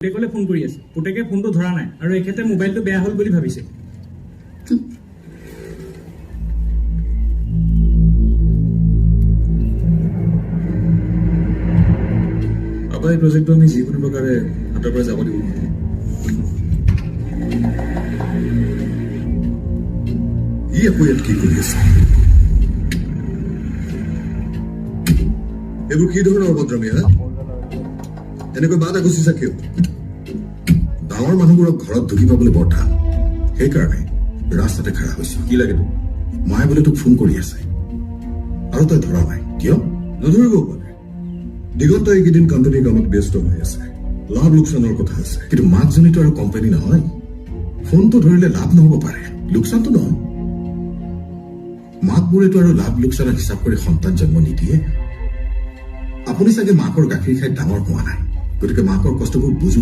পুতেকলৈ phone কৰি আছে। পুতেকে ফোনটো ধৰা নাই আৰু এখেতে মোবাইলটো বেয়া হ'ল বুলি ভাবিছে। আবা, এই প্ৰজেক্টটো আমি যিকোনো প্ৰকাৰে হাতৰ পৰা যাব দিব নোৱাৰোঁ। ই আকৌ ইয়াত কি কৰি আছে? এইবোৰ কি ধৰণৰ অভদ্ৰামী হা? এনেকৈ বাট আগুচিছা কিয়? ডাঙৰ মানুহবোৰক ঘৰত ঢুকি পাবলৈ বৰ টান, সেইকাৰণে ৰাস্তাতে খাৰা হৈছো। কি লাগে তোক? মায়ে বোলে তোক ফোন কৰি আছে আৰু তই ধৰা নাই কিয়? নধৰিবও পাৰে। দিগন্ত এইকেইদিন কোম্পানীৰ কামত ব্যস্ত হৈ আছে, লাভ লোকচানৰ কথা আছে। কিন্তু মাকজনীতো আৰু কোম্পানী নহয়। ফোনটো ধৰিলে লাভ নহ'ব পাৰে, লোকচানটো নহয়। মাকবোৰেতো আৰু লাভ লোকচানৰ হিচাপ কৰি সন্তান জন্ম নিদিয়ে। আপুনি চাগে মাকৰ গাখীৰ খাই ডাঙৰ হোৱা নাই, গতিকে মাকৰ কষ্টবোৰ বুজো।